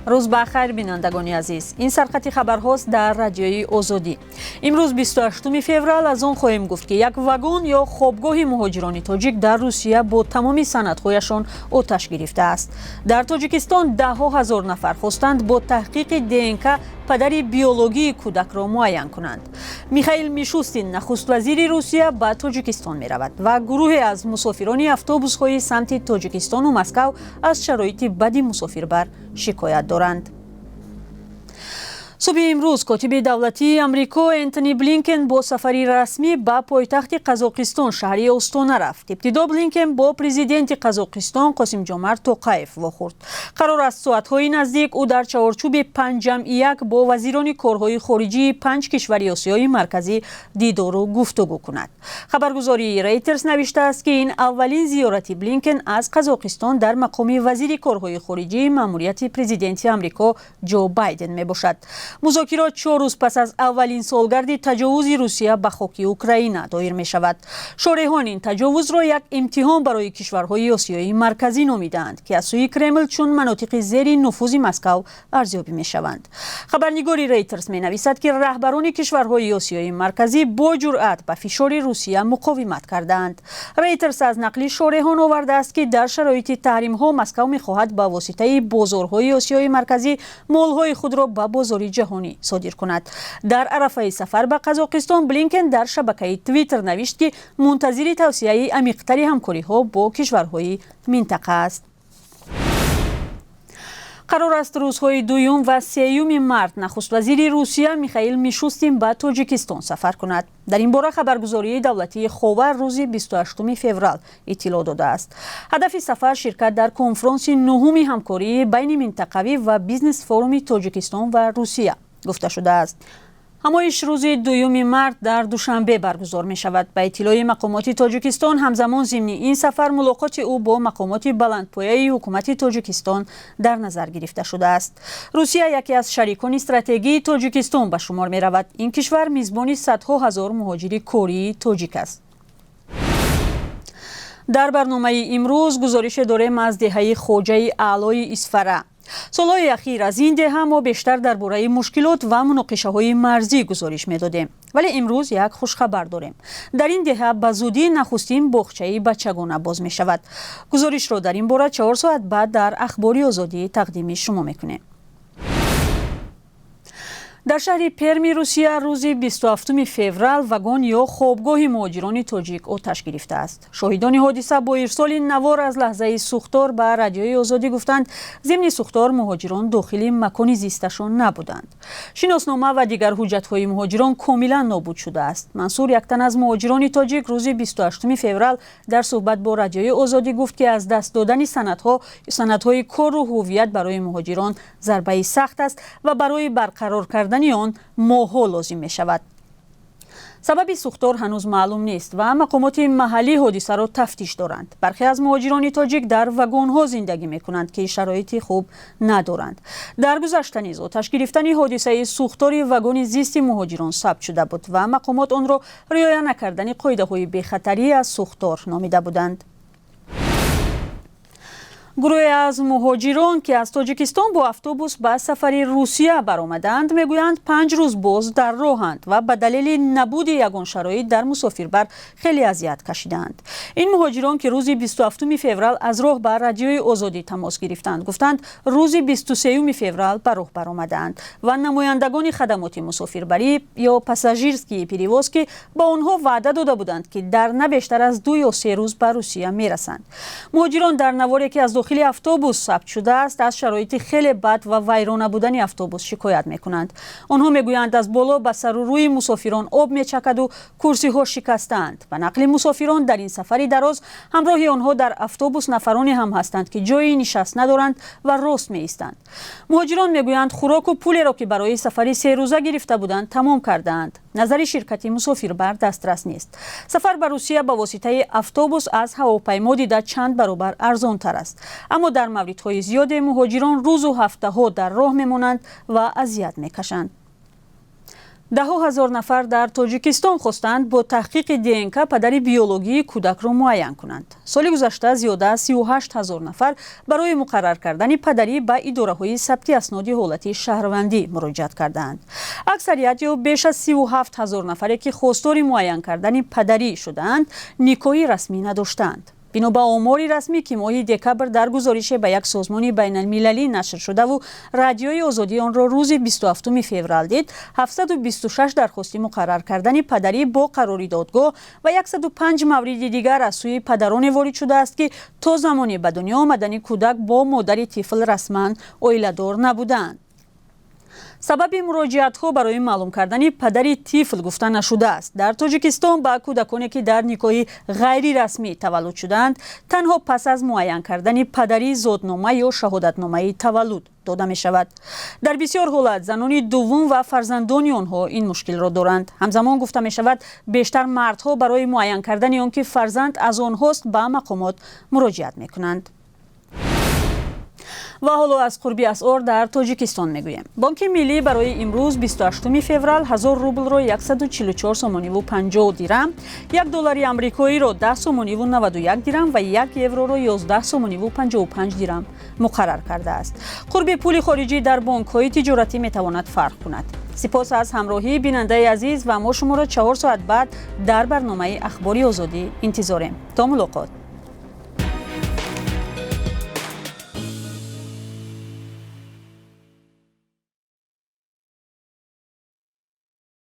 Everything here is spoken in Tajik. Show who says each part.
Speaker 1: Рӯз ба хайр, бинандагони азиз. Ин сархати хабарҳост дар Радиои Озодӣ. Имрӯз, 28 феврал, аз он хоҳем гуфт, ки як вагон ё хобгоҳи муҳоҷирони тоҷик дар Русия бо тамоми санадҳояшон оташ гирифтааст. Дар Тоҷикистон даҳҳо ҳазор нафар хостанд бо таҳқиқи ДНК падари биологии кӯдакро муайян кунанд. Михаил Мишустин, нахуствазири Русия, ба Тоҷикистон меравад ва гурӯҳе аз мусофирони автобусҳои самти Тоҷикистону Москав аз шароити бади мусофирбар шикоят доранд. Субҳи имрӯз котиби давлатии Амрико Энтони Блинкен бо сафари расмӣ ба пойтахти Қазоқистон, шаҳри Остона, рафт. Ибтидо Блинкен бо президенти Қазоқистон Қосимҷомарт Тоқаев вохӯрд. Қарор аст, соатҳои наздик ӯ дар чаҳорчӯби 5+1 бо вазирони корҳои хориҷии панҷ кишвари Осиёи Марказӣ дидору гуфтугӯ кунад. Хабаргузории Рейтерс навиштааст, ки ин аввалин зиёрати Блинкен аз Қазоқистон дар мақоми вазири корҳои хориҷии маъмурияти президенти Амрико Ҷо Байден мебошад. Музокирот 4 рӯз пас аз аввалин солгарди таҷовузи Русия ба хоки Украина доир мешавад. Шореҳон ин таҷовузро як имтиҳон барои кишварҳои Осиёи Марказӣ номидаанд, ки аз сӯи Кремл чун манотиқи зери нуфузи Москав арзёбӣ мешаванд. Хабарнигори Рейтерс менависад, ки раҳбарони кишварҳои Осиёи Марказӣ бо ҷуръат ба фишори Русия муқовимат кардаанд. Рейтерс аз нақли шореҳон овардааст, ки дар шароити таҳримҳо Москав мехоҳад ба воситаи бозорҳои Осиёи Марказӣ молҳои худро ба бозори ҷаҳонӣ содир кунад. Дар арафаи сафар ба Қазоқистон Блинкен дар шабакаи Твиттер навишт, ки мунтазири тавсеаи амиқтари ҳамкориҳо бо кишварҳои минтақа аст. Қарор аст, рӯзҳои дуюм ва сеюми март нахуствазири Русия Михаил Мишустин ба Тоҷикистон сафар кунад. Дар ин бора хабаргузории давлатии Ховар рӯзи 28 феврал иттилоъ додааст. Ҳадафи сафар ширкат дар конфронси нуҳуми ҳамкории байни минтақавӣ ва бизнес форуми Тоҷикистон ва Русия гуфта шудааст. Ҳамоиш рӯзи 2 март дар Душанбе баргузор мешавад. Ба иттилои мақомоти Тоҷикистон, ҳамзамон зимни ин сафар мулоқоти ӯ бо мақомоти баландпояи ҳукумати Тоҷикистон дар назар гирифта шудааст. Русия яке аз шарикони стратегии Тоҷикистон ба шумор меравад. Ин кишвар мизбони садҳо ҳазор муҳоҷири кории тоҷик аст. Дар барномаи имрӯз гузорише дорем аз деҳаи Хоҷаи Аълои Исфара. Солҳои ахир аз ин деҳа мо бештар дар бораи мушкилот ва муноқишаҳои марзӣ гузориш медодем, вале имрӯз як хушхабар дорем: дар ин деҳа ба зудӣ нахустин боғчаи бачагона боз мешавад. Гузоришро дар ин бора 4 соат баъд дар Ахбори Озодӣ тақдими шумо мекунем. Дар шаҳри Перми Русия рӯзи 27 феврал вагон ё хобгоҳи муҳоҷирони тоҷик оташ гирифтааст. Шоҳидони ҳодиса бо ирсоли навор аз лаҳзаи сӯхтор ба Радиои Озодӣ гуфтанд, зимни сӯхтор муҳоҷирон дохили макони зисташон набуданд. Шиноснома ва дигар ҳуҷҷатҳои муҳоҷирон комилан нобуд шудааст. Мансур, як тан аз муҳоҷирони тоҷик, рӯзи 28 феврал дар суҳбат бо Радиои Озодӣ гуфт, ки аз даст додани санадҳои кору ҳуввият барои муҳоҷирон зарбаи сахт аст ва барои барқарор кардани он моҳҳо лозим мешавад. Сабаби сӯхтор ҳанӯз маълум нест ва мақомоти маҳаллӣ ҳодисаро тафтиш доранд. Бархе аз муҳоҷирони тоҷик дар вагонҳо зиндагӣ мекунанд, ки шароити хуб надоранд. Дар гузашта низ оташ гирифтани ҳодисаи сӯхтори вагони зисти муҳоҷирон сабт шуда буд ва мақомот онро риоя накардани қоидаҳои бехатарӣ аз сӯхтор номида буданд. Гурӯҳе аз муҳоҷирон, ки аз Тоҷикистон бо автобус ба сафари Русия баромаданд, мегӯянд, 5 рӯз боз дар роҳанд ва ба далели набуди ягон шароит дар мусофирбар хеле азият кашидаанд. Ин муҳоҷирон, ки рӯзи 27 феврал аз роҳ ба Радиои Озодӣ тамос гирифтанд, гуфтанд, рӯзи 23 феврал ба роҳ баромадаанд ва намояндагони хадамоти мусофирбарӣ ё пассажирские перевозки ба онҳо ваъда дода буданд, ки дар на бештар аз 2 ё 3 рӯз ба Русия мерасанд. Муҳоҷирон дар наворе, ки аз дохили автобус сабт шудааст, аз шароити хеле бад ва вайрона будани автобус шикоят мекунанд. Онҳо мегӯянд, аз боло ба сару рӯи мусофирон об мечакаду курсиҳо шикастаанд. Ба нақли мусофирон, дар ин сафари дароз ҳамроҳи онҳо дар автобус нафароне ҳам ҳастанд, ки ҷои нишаст надоранд ва рост меистанд. Муҳоҷирон мегӯянд, хӯроку пулеро, ки барои сафари серӯза гирифта буданд, тамом кардаанд. Назари ширкати мусофирбар дастрас нест. Сафар ба Русия ба воситаи автобус аз ҳавопаймо дида чанд баробар арзонтар аст, аммо дар мавридҳои зиёде муҳоҷирон рӯзу ҳафтаҳо дар роҳ мемонанд ва азият мекашанд. Даҳҳо ҳазор нафар дар Тоҷикистон хостанд бо таҳқиқи ДНК падари биологии кӯдакро муайян кунанд. Соли гузашта зиёда аз 38 000 нафар барои муқаррар кардани падарӣ ба идораҳои сабти асноди ҳолати шаҳрвандӣ муроҷиат кардаанд. Аксарият ё беш аз 37 000 нафаре, ки хостори муайян кардани падарӣ шудаанд, никоҳи расмӣ надоштаанд. Бино ба омори расмӣ, ки моҳи декабр дар гузорише ба як созмони байналмилалӣ нашр шудаву Радиои Озодӣ онро рӯзи 27 феврал дид, 726 дархости муқаррар кардани падарӣ бо қарори додгоҳ ва 105 мавриди дигар аз сӯи падароне ворид шудааст, ки то замони ба дунё омадани кӯдак бо модари тифл расман оиладор набуданд. Сабаби муроҷиатҳо барои маълум кардани падари тифл гуфта нашудааст. Дар Тоҷикистон ба кӯдаконе, ки дар никоҳи ғайрирасмӣ таваллуд шудаанд, танҳо пас аз муайян кардани падарӣ зоднома ё шаҳодатномаи таваллуд дода мешавад. Дар бисёр ҳолат занони дуввум ва фарзандони онҳо ин мушкилро доранд. Ҳамзамон гуфта мешавад, бештар мардҳо барои муайян кардани он ки фарзанд аз онҳост, ба мақомот муроҷиат мекунанд. Ва ҳоло аз қурби асъор дар Тоҷикистон мегӯем. Бонки Миллӣ барои имрӯз, 28 феврал, 1000 рублро 144 сомониву 50 дирам, 1 доллари амрикоиро 10 сомониву 91 дирам ва 1 евроро 11 сомониву 55 дирам муқаррар кардааст. Қурби пули хориҷӣ дар бонкҳои тиҷоратӣ метавонад фарқ кунад. Сипос аз ҳамроҳии, бинандаи азиз, ва мо шуморо 4 соат баъд дар барномаи Ахбори Озодӣ интизорем. То мулоқот.